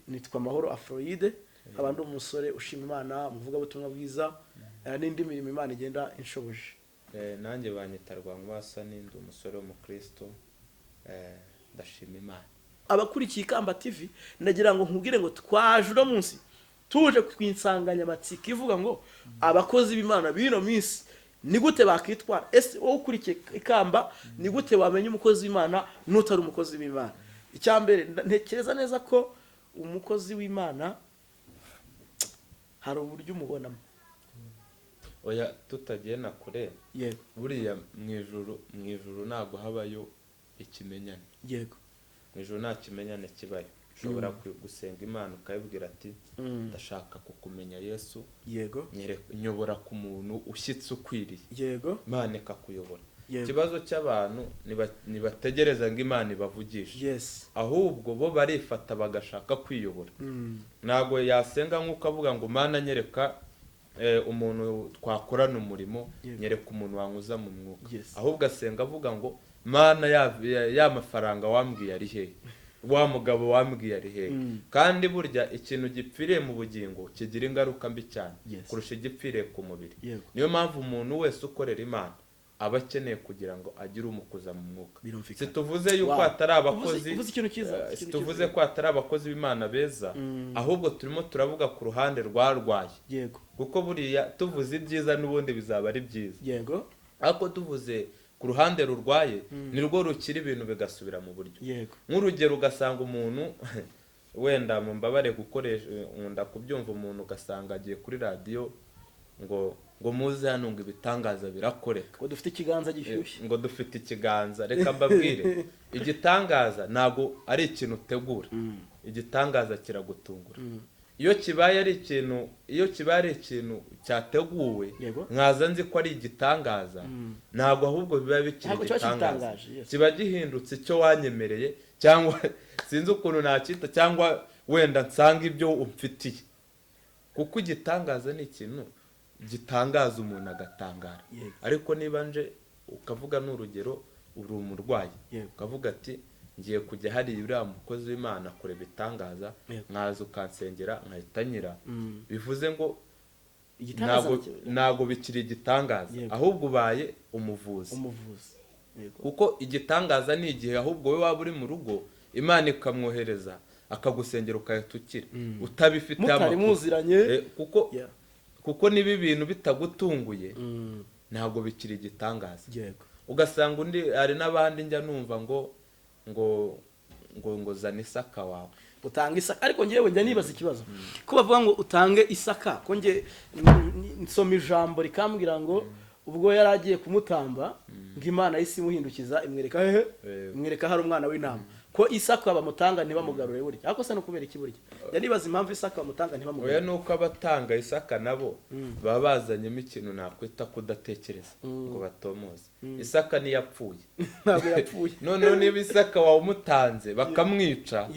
Nitwa Mahoro Afroide, nkaba ndi umusore ushima Imana, umuvugabutumwa bwiza, n'indi mirimo Imana igenda inshoboje. Nanjye banyita Rwankwasa, n'indi umusore w'umukristo, ndashima Imana. Abakurikiye Ikamba TV, ndagira ngo nkubwire ngo twaje uno munsi tuje ku insanganyamatsiko ivuga ngo abakozi b'Imana b'ino minsi ni gute bakitwara? Ese wowe ukurikiye Ikamba, ni gute wamenya umukozi w'Imana n'utari umukozi w'Imana? Icya mbere, ntekereza neza ko umukozi w'Imana hari uburyo umubonamo. Oya, tutagiye na kure, buriya mu ijuru ntabwo habayo ikimenyane. Mu ijuru nta kimenyane kibayo. Ushobora gusenga Imana ukayibwira ati: "Ndashaka kukumenya Yesu, nyobora ku muntu ushyitse ukwiriye." Imana ikakuyobora. Ikibazo cy'abantu, ntibategereza ngo Imana ibavugishe, ahubwo bo barifata bagashaka kwiyobora. Ntabwo yasenga nk'uko avuga ngo: "Mana, nyereka umuntu twakorana umurimo, nyereka umuntu wankuza mu mwuka." Ahubwo asenga avuga ngo: "Mana, ya mafaranga wambwiye ari hehe? Wa mugabo wambwiye ari hehe?" Kandi burya ikintu gipfiriye mu bugingo kigira ingaruka mbi cyane kurusha igipfiriye ku mubiri. Niyo mpamvu umuntu wese ukorera Imana aba akeneye kugira ngo agire umukuza mu mwuka. Situvuze yuko atari abakozi, Uvuze ikintu cyiza, ikintu situvuze cyiza. ko atari abakozi b'Imana beza, ahubwo turimo turavuga ku ruhande rwarwaye, kuko buriya tuvuze ibyiza n'ubundi bizaba ari byiza, ariko tuvuze ku ruhande rurwaye nirwo rukira ibintu bigasubira mu buryo. Nk'urugero, ugasanga umuntu, wenda mu mbabare gukoresha, nkunda kubyumva, umuntu ugasanga agiye kuri radiyo ngo muze hano, ngo ibitangaza birakoreka, ngo dufite ikiganza gishyushye, ngo dufite ikiganza. Reka mbabwire, igitangaza ntabwo ari ikintu utegura, igitangaza kiragutungura. Iyo kibaye ari ikintu cyateguwe, nkaza nzi ko ari igitangaza, ntabwo ahubwo biba bikiri Ntabwo kiba igitangaza. kigitangaje, yes. Kiba gihindutse icyo wanyemereye, cyangwa sinzi ukuntu nacyita, cyangwa wenda nsanga ibyo umfitiye, kuko igitangaza ni ikintu gitangaza umuntu agatangara. Ariko niba nje ukavuga, n'urugero, uri umurwayi, ukavuga ati: "Ngiye kujya hariya, uriya mukozi w'Imana akora ibitangaza," nkaza ukansengera nkahita nkira, bivuze ngo Igitangaza ntabwo bikiri igitangaza, ahubwo ubaye umuvuzi. Umuvuzi, yego. Kuko igitangaza ni igihe ahubwo wowe waba uri mu rugo, Imana ikamwohereza akagusengera ugahita ukira utabifiteho Mutari amakuru. muziranye. Kuko niba ibintu bitagutunguye, ntabwo bikiri igitangaza. Ugasanga undi, hari n'abandi njya numva ngo zana isaka wawe. Utanga isaka. Ariko ngewe njya nibaza ikibazo ko bavuga ngo utange isaka, ko nge nsoma ijambo rikambwira ngo ubwo yari agiye kumutamba, ngo Imana yahise imuhindukiza imwereka hehe? Imwereka hari umwana w'intama. Ko isaka bamutanga ntibamugarure burya, ariko se no kubera iki? Burya njya nibaza impamvu isaka bamutanga Oya, ntibamugarure. ni uko abatanga isaka nabo baba bazanyemo ikintu nakwita kudatekereza ngo batomoze. Isaka ntiyapfuye. Ntabwo yapfuye. Noneho niba isaka wawe umutanze bakamwica,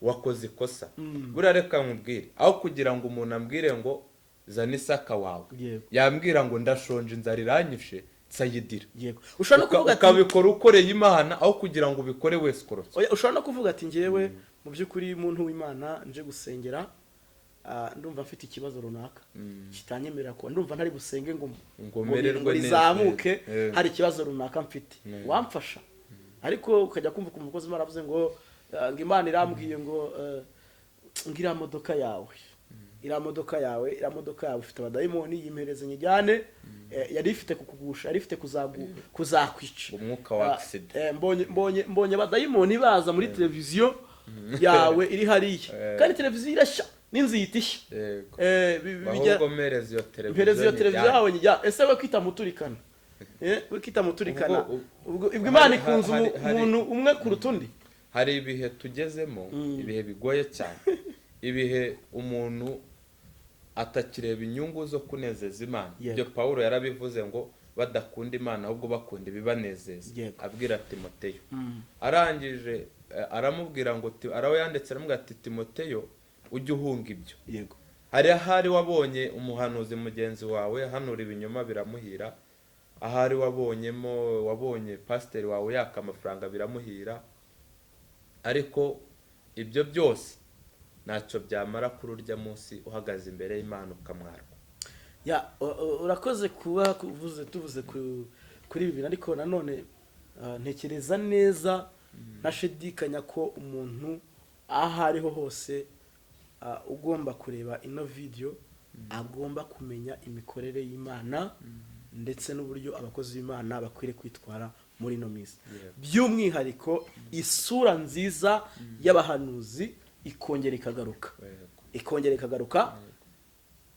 wakoze ikosa. Buriya reka nkubwire, aho kugira ngo umuntu ambwire ngo zana isaka wawe, yambwira ngo ndashonje, inzara iranyishe, nsayidira. Yego, ushobora no kuvuga ati Ukabikora ukoreye Imana aho kugira ngo ubikore wese ukorotse. Oya, ushobora no kuvuga ati: "Ngewe mu by'ukuri, muntu w'Imana, nje gusengera, ndumva mfite ikibazo runaka kitanyemerera kuba, ndumva ntari busenge ngo Ngo mererwe ngo neza. rizamuke, hari ikibazo runaka mfite, wamfasha?" Ariko ukajya kumva ukumva umukozi w'Imana aravuze ngo ngo Imana irambwiye ngo iriya modoka yawe, iriya modoka yawe, iriya modoka yawe ufite abadayimoni, yimpereze nyijyane, yari ifite kukugusha, yari ifite kuzakwica. Umwuka wa accident. Mbonye abadayimoni baza muri televiziyo yawe iri hariya, kandi televiziyo irashya n'inzu ihita ishya. Ahubwo mpereza iyo televiziyo Mpereza iyo televiziyo nyijyane. yawe nyijyane. Ese we kwita muturikana, we kwita muturikana, Ubwo ubwo Imana ikunze umuntu umwe kuruta undi? Hari ibihe tugezemo, ibihe bigoye cyane, ibihe umuntu atakireba inyungu zo kunezeza Imana. Ibyo Pawulo yarabivuze ngo badakunda Imana ahubwo bakunda ibibanezeza, abwira Timoteyo. Arangije aramubwira ngo araho yanditse aramubwira ati: "Timoteyo, ujye uhunga ibyo." Hari ahari wabonye umuhanuzi mugenzi wawe hanura ibinyoma biramuhira, ahari wabonye pasiteri wawe yaka amafaranga biramuhira, ariko ibyo byose Ntacyo byamara kuri urya munsi uhagaze imbere y'Imana ukamwarwa. Ya, urakoze kuba kuvuze, tuvuze kuri ibi bintu, ariko nanone ntekereza neza ntashidikanya ko umuntu aho ariho hose ugomba kureba ino video agomba kumenya imikorere y'Imana ndetse n'uburyo abakozi b'Imana bakwiriye kwitwara muri ino minsi, by'umwihariko isura nziza y'abahanuzi ikongera ikagaruka, ikongera ikagaruka.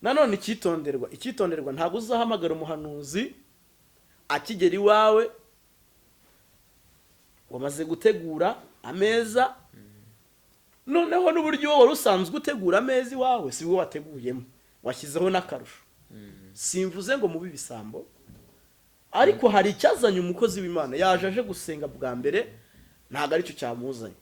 Nanone icyitonderwa, ntabwo uzahamagara umuhanuzi akigera iwawe wamaze gutegura ameza. Noneho n'uburyo wari usanzwe utegura ameza iwawe si wowe wateguyemo, washyizeho n'akarusho. Simvuze ngo mube ibisambo, ariko hari icyazanye umukozi w'Imana. Yaje aje gusenga bwa mbere, ntabwo aricyo cyamuzanye.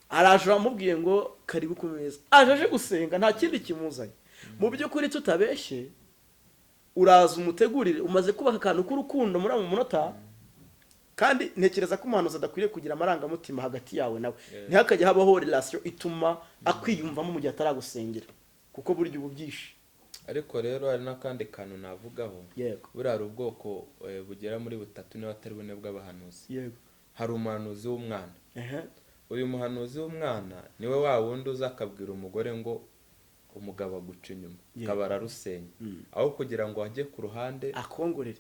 Araje, uramubwiye ngo karibu ku meza, aje aje gusenga, nta kindi kimuzanye. Mu by'ukuri tutabeshye, uraza umutegurire, umaze kubaka akantu k'urukundo muri abo munota. Kandi ntekereza ko umuhanuzi adakwiriye kugira amarangamutima hagati yawe nawe. Ntihakajye habaho relation ituma akwiyumvamo mu gihe ataragusengera, kuko burya ubu byishe. Ariko rero hari n'akandi kantu navugaho. Buriya hari ubwoko bugera muri butatu, niba atari bune, bw'abahanuzi. Hari umuhanuzi w'umwana. Uyu muhanuzi w'umwana niwe wa wundi uza akabwira umugore ngo umugabo aguca inyuma, akaba ararusenya, aho kugira ngo ajye ku ruhande akongorere,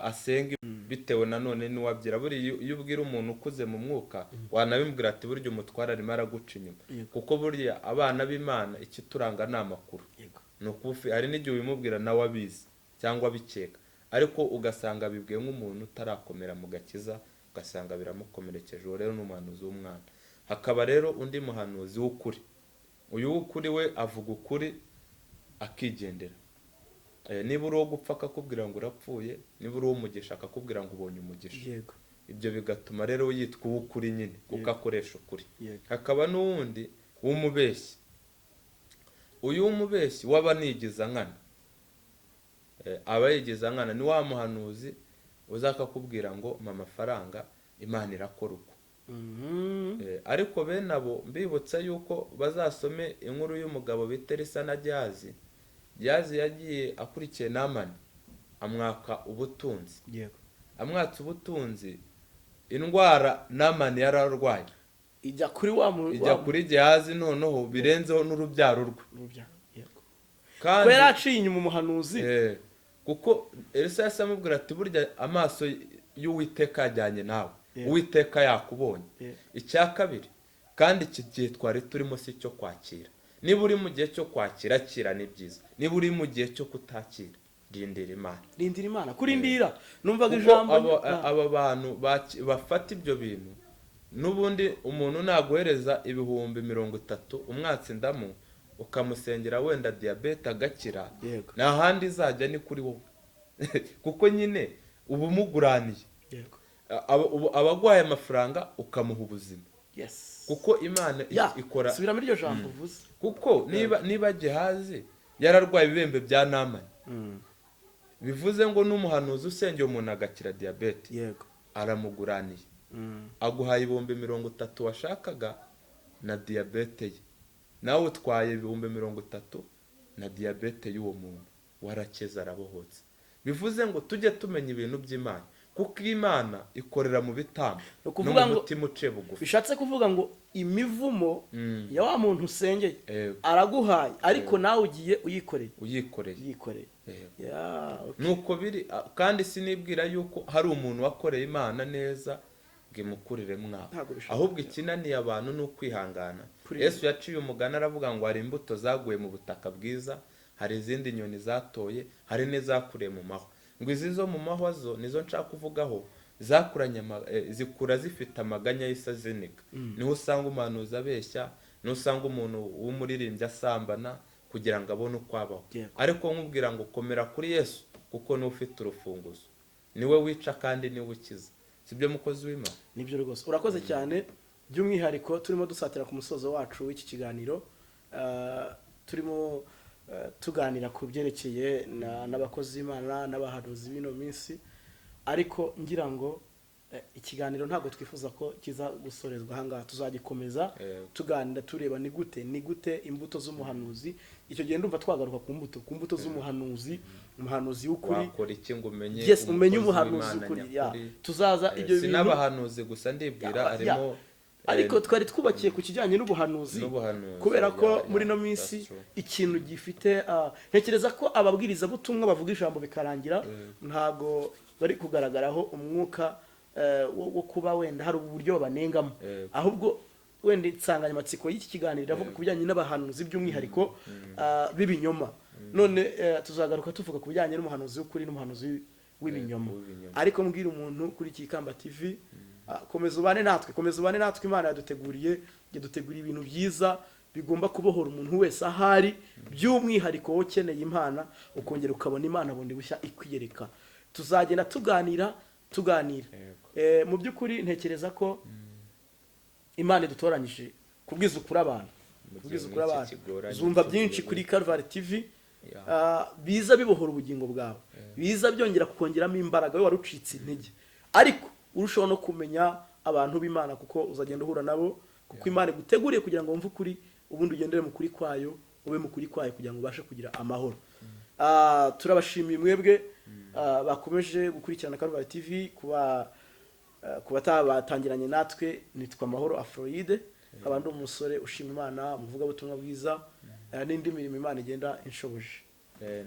asenge. Bitewe nanone n'uwabyira, buriya iyo ubwira umuntu ukuze mu mwuka, wanabimubwira ati burya umutware arimo araguca inyuma. Kuko burya abana b'Imana ikituranga ni amakuru. Ni ukuba hari n'igihe ubimubwira nawe abizi cyangwa abikeka, ariko ugasanga bibwiye nk'umuntu utarakomera mu gakiza, ugasanga biramukomerekeje. Uwo rero ni umuhanuzi w'umwana. Hakaba rero undi muhanuzi w'ukuri. Uyu w'ukuri we avuga ukuri akigendera. Niba uri uwo gupfa akakubwira ngo urapfuye, niba uri uw'umugisha akakubwira ngo ubonye umugisha. Ibyo bigatuma rero yitwa uw'ukuri nyine, kuko akoresha ukuri. Hakaba n'uwundi w'umubeshyi. Uyu w'umubeshyi waba nigiza nkana, aba yigiza nkana. Ni wa muhanuzi uza akakubwira ngo mpa amafaranga, Imana irakora uko. Ariko bene abo mbibutsa yuko bazasome inkuru y'umugabo bita Elisa na Gihazi. Gihazi yagiye akurikiye Namani, amwaka ubutunzi. Amwatse ubutunzi, indwara Namani yari arwaye ijya kuri wa mu ijya kuri Gihazi, noneho birenzeho n'urubyaro rwe. Urubyaro, yego. Kandi ko yari aciye inyuma umuhanuzi. Kuko Elisa yahise amubwira ati burya amaso y'Uwiteka yajyanye nawe, Uwiteka yakubonye. Icya kabiri kandi, iki gihe twari turimo si icyo kwakira. Niba uri mu gihe cyo kwakira, akira, ni byiza. Niba uri mu gihe cyo kutakira, rindira Imana. Rindira Imana, kurindira numvaga Kuko ijambo aba bantu bafata ibyo bintu, n'ubundi umuntu naguhereza 30,000 umwatsi ndamu, ukamusengera wenda diyabete agakira, nta handi izajya, ni kuri wowe, kuko nyine uba umuguraniye. Aba aguhaye amafaranga, ukamuha ubuzima, kuko Imana ikora Subiramo iryo jambo uvuze. Kuko niba Gihazi yararwaye ibibembe bya Namani, bivuze ngo n'umuhanuzi usengeye umuntu agakira diyabete, aramuguraniye. Aguhaye 30,000 washakaga na diyabete ye, nawe utwaye 30,000 na diyabete y'uwo muntu, warakeze, arabohotse. Bivuze ngo tujye tumenya ibintu by'Imana, kuko Imana ikorera mu bitambo Ni no ukuvuga mu ngo mutima uciye bugufi. Bishatse kuvuga ngo imivumo ya wa muntu usengeye araguhaye, ariko nawe ugiye uyikoreye. Uyikoreye. Uyikoreye. Ya, okay. Nuko biri. Kandi sinibwira yuko hari umuntu wakoreye Imana neza ngo imukurire mwaho. Ntabwo bishoboka. Ahubwo ikinaniye abantu ni ukwihangana. Yesu yaciye umugani aravuga ngo hari imbuto zaguye mu butaka bwiza, hari izindi nyoni zatoye, hari n'izakuriye mu mahwa. Ngo izi zo mu mahwa zo nizo nshaka kuvugaho, zakuranye zikura zifite amaganya y'isa ziniga. Niho usanga umuhanuzi abeshya, niho usanga umuntu w'umuririmbyi asambana kugira ngo abone uko abaho. Ariko nkubwira ngo komera kuri Yesu, kuko niwe ufite urufunguzo, niwe wica kandi niwe ukiza. Sibyo, mukozi w'Imana? Nibyo rwose, urakoze cyane. By'umwihariko turimo dusatira ku musozo wacu w'iki kiganiro, turimo tuganira ku byerekeye n'abakozi b'Imana n'abahanuzi b'ino minsi, ariko ngira ngo Ikiganiro ntabwo twifuza ko kiza gusorezwa ahangaha, tuzagikomeza tuganira, tureba ni gute imbuto z'umuhanuzi. Icyo gihe ndumva twagaruka ku mbuto z'umuhanuzi, umuhanuzi w'ukuri. Wakora iki ngo umenye Yes, umenye umukozi umuhanuzi w'Imana w'ukuri ya. nyakuri? Tuzaza ibyo Si bintu n'abahanuzi gusa, ndibwira harimo Ariko twari twubakiye ku kijyanye n'ubuhanuzi, n'ubuhanuzi, kubera ko muri ino that's minsi true. ikintu gifite, ntekereza ko ababwirizabutumwa bavuga ijambo bikarangira, ntabwo bari kugaragaraho umwuka wo kuba wenda hari uburyo babanengamo. Ahubwo wenda insanganyamatsiko y'iki kiganiro iravuga ku bijyanye n'abahanuzi, by'umwihariko b'ibinyoma. None tuzagaruka tuvuga ku bijyanye n'umuhanuzi w'ukuri n'umuhanuzi w'ibinyoma. W'ibinyoma. Ariko mbwira umuntu kuri iki Ikamba TV, komeza ubane natwe, komeza ubane natwe. Imana yaduteguriye ibintu byiza bigomba kubohora umuntu wese ahari, by'umwihariko wowe ukeneye Imana, ukongera ukabona Imana bundi bushya ikwiyereka. Tuzagenda tuganira, tuganira. Mu by'ukuri ntekereza ko Imana idutoranyije kubwiza ukuri abantu, Mu gihe kubwiza ukuri nk'iki abantu. kigoranye, Zumva cyo byinshi kuri Calvary TV, biza bibohora ubugingo bwawe, biza byongera kukongeramo imbaraga we wari ucitse intege, ariko urushaho no kumenya abantu b'Imana, kuko uzagenda uhura nabo, kuko Imana iguteguriye kugira ngo wumve ukuri, ubundi ugendere mu kuri kwayo, ube mu kuri kwayo, kugira ngo ubashe kugira amahoro. Turabashimiye mwebwe bakomeje gukurikirana Calvary TV. Kuba batangiranye natwe, nitwa Amahoro Afroide, nkaba ndi umusore ushima Imana, umuvugabutumwa bwiza, n'indi mirimo Imana igenda inshoboje.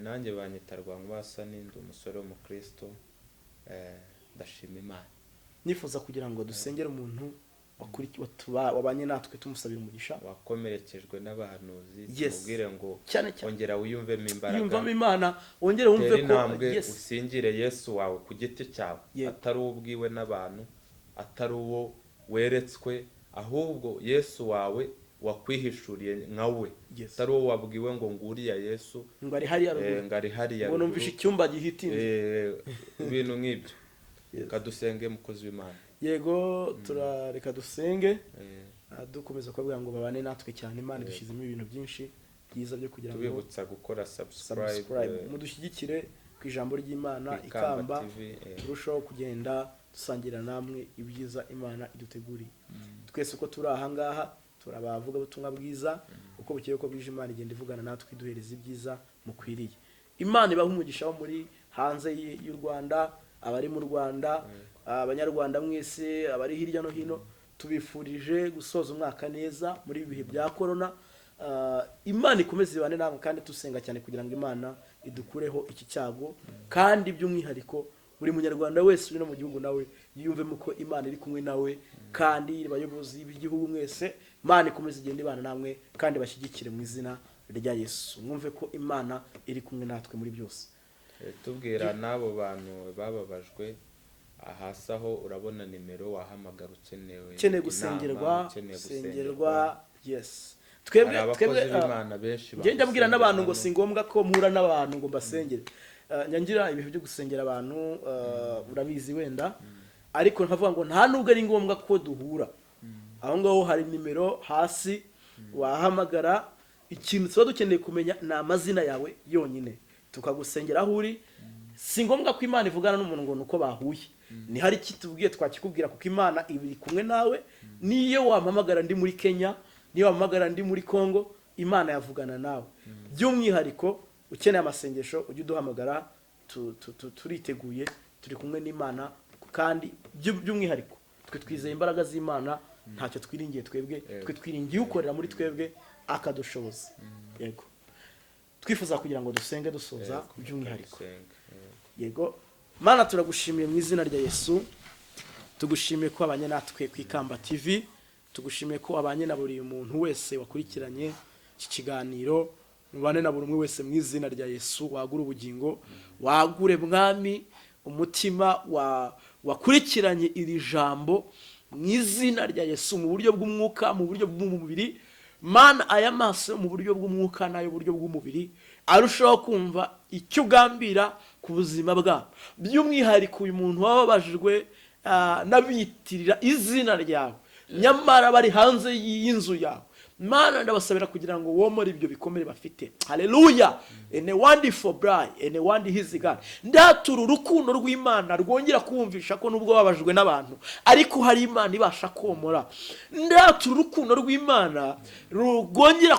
Nanjye banyita Rwangwasa, n'indi umusore w'umukristo, ndashima Imana. Nifuza kugira ngo dusengere umuntu wabanye natwe, tumusabira umugisha. Wakomerekejwe n'abahanuzi, tumubwire ngo Cyane cyane. ongera wiyumvemo imbaraga. Yumvamo Imana, wongere wumve Tera ko intambwe, usingire Yesu wawe ku giti cyawe, atari uwo ubwiwe n'abantu, atari uwo weretswe, ahubwo Yesu wawe wakwihishuriye nka we, atari uwo wabwiwe ngo nguriya Yesu, ngo ari hariya ruguru, ngo ari hariya ngo numvishe ruguru. icyumba gihitinze. Ibintu nk'ibyo. Kadusenge, mukozi w'Imana. Yego, turareka dusenge. Dukomeza kubabwira ngo babane natwe cyane. Imana idushyizemo ibintu byinshi byiza byo kugira ngo Tubibutsa gukora subscribe, subscribe, mudushyigikire ku ijambo ry'Imana, ku Ikamba Ikamba TV, turushaho kugenda dusangira namwe ibyiza Imana iduteguriye. Twese uko turi aha ngaha turi abavugabutumwa bwiza. Uko bukeye, uko bwije, Imana igenda ivugana natwe, iduhereza ibyiza mukwiriye. Imana ibaha umugisha wo muri hanze y'u Rwanda, abari mu Rwanda, Abanyarwanda mwese, abari hirya no hino, tubifurije gusoza umwaka neza muri ibi bihe bya korona. Imana ikomeze ibane namwe, kandi dusenga cyane kugira ngo Imana idukureho iki cyago, kandi by'umwihariko buri Munyarwanda wese uri no mu gihugu nawe yiyumvemo ko Imana iri kumwe nawe. Kandi abayobozi b'igihugu mwese, Imana ikomeze igende ibana namwe kandi bashyigikire mu izina rya Yesu. Mwumve ko Imana iri kumwe natwe muri byose. Tubwira n'abo bantu bababajwe, hasi aho urabona nimero wahamagara ukenewe ukeneye inama, gusengerwa, ukeneye gusengerwa, yes. Twebwe Hari twebwe abakozi b'Imana benshi njye njya mbwira n'abantu ngo bagusengera. Si ngombwa ko mpura n'abantu ngo mbasengere. Njya ngira ibihe byo gusengera abantu, urabizi wenda, ariko nkavuga ngo nta nubwo ari ngombwa ko duhura. Aho ngaho hari nimero hasi wahamagara. Ikintu tuba dukeneye kumenya ni amazina yawe yonyine, tukagusengera aho uri. Si ngombwa ko Imana ivugana n'umuntu ngo ni uko bahuye. Ni hari ikitubwiye twakikubwira, kuko Imana iba iri kumwe nawe. Niyo wampamagara ndi muri Kenya, niyo wampamagara ndi muri Congo, Imana yavugana nawe. By'umwihariko ukeneye amasengesho, ujye uduhamagara, turiteguye, turi kumwe n'Imana. Kandi by'umwihariko twe twizeye imbaraga z'Imana, ntacyo twiringiye twebwe, twe twiringiye ukorera muri twebwe akadushoboza. Yego, twifuza kugira ngo dusenge dusoza, by'umwihariko. Dusenge, yego. Yego, Mana, turagushimiye mu izina rya Yesu. Tugushimiye ko wabanye natwe ku Ikamba TV, tugushimiye ko wabanye na buri muntu wese wakurikiranye iki kiganiro. Mubane na buri umwe wese mu izina rya Yesu. Wagure ubugingo, wagure, Mwami, umutima wakurikiranye iri jambo mu izina rya Yesu, mu buryo bw'umwuka, mu buryo bw'umubiri. Mana, aya maso yo mu buryo bw'umwuka n'ay'uburyo bw'umubiri arushaho kumva icyo ugambira ku buzima bwabo, by'umwihariko uyu muntu wababajwe n'abiyitirira izina ryawe nyamara bari hanze y'inzu yawe. Mana, ndabasabira kugira ngo womore ibyo bikomere bafite. Haleluya! Ene wonderful bry ene wandi his God. Ndatura urukundo rw'Imana rwongera kubumvisha ko nubwo babajwe n'abantu, ariko hari Imana ibasha komora. Ndatura urukundo rw'Imana rwongera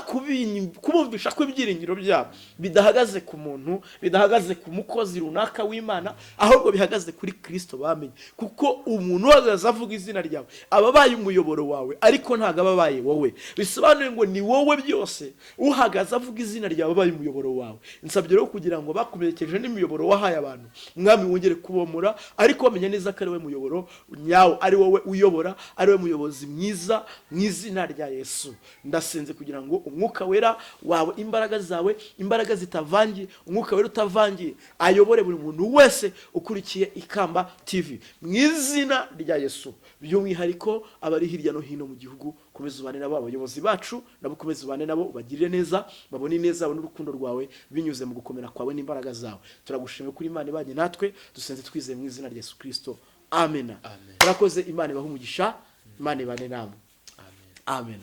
kubumvisha ko ibyiringiro byabo bidahagaze ku muntu, bidahagaze ku mukozi runaka w'Imana, ahubwo bihagaze kuri Kristo bamenye, kuko umuntu uhagaze avuga izina ryawe aba abaye umuyoboro wawe, ariko ntabwo aba abaye wowe. Bisobanuye ngo ni wowe byose. Uhagaze avuga izina ryawe abaye umuyoboro wawe. Nsabye rero kugira ngo bakomerekeje n'imiyoboro wahaye abantu, Mwami, wongere kubomora, ariko bamenya neza ko ari wowe muyoboro nyawo, ari wowe uyobora, ari wowe muyobozi mwiza. Mu izina rya Yesu ndasenze kugira ngo Umwuka Wera wawe, imbaraga zawe, imbaraga zitavangiye, Umwuka Wera utavangiye, ayobore buri muntu wese ukurikiye Ikamba TV mu izina rya Yesu. By'umwihariko abari hirya no hino mu gihugu, komeza ubane nabo. Abayobozi bacu nabo ukomeze ubane nabo, ubagirire neza, babone ineza, babone urukundo rwawe binyuze mu gukomera kwawe n'imbaraga zawe. Turagushimiye kuri Imana ibanye natwe. Dusenze twizeye mu izina rya Yesu Kirisito, amena. Amen. Turakoze. Imana ibahe umugisha, Imana ibane namwe. Amen. Amen.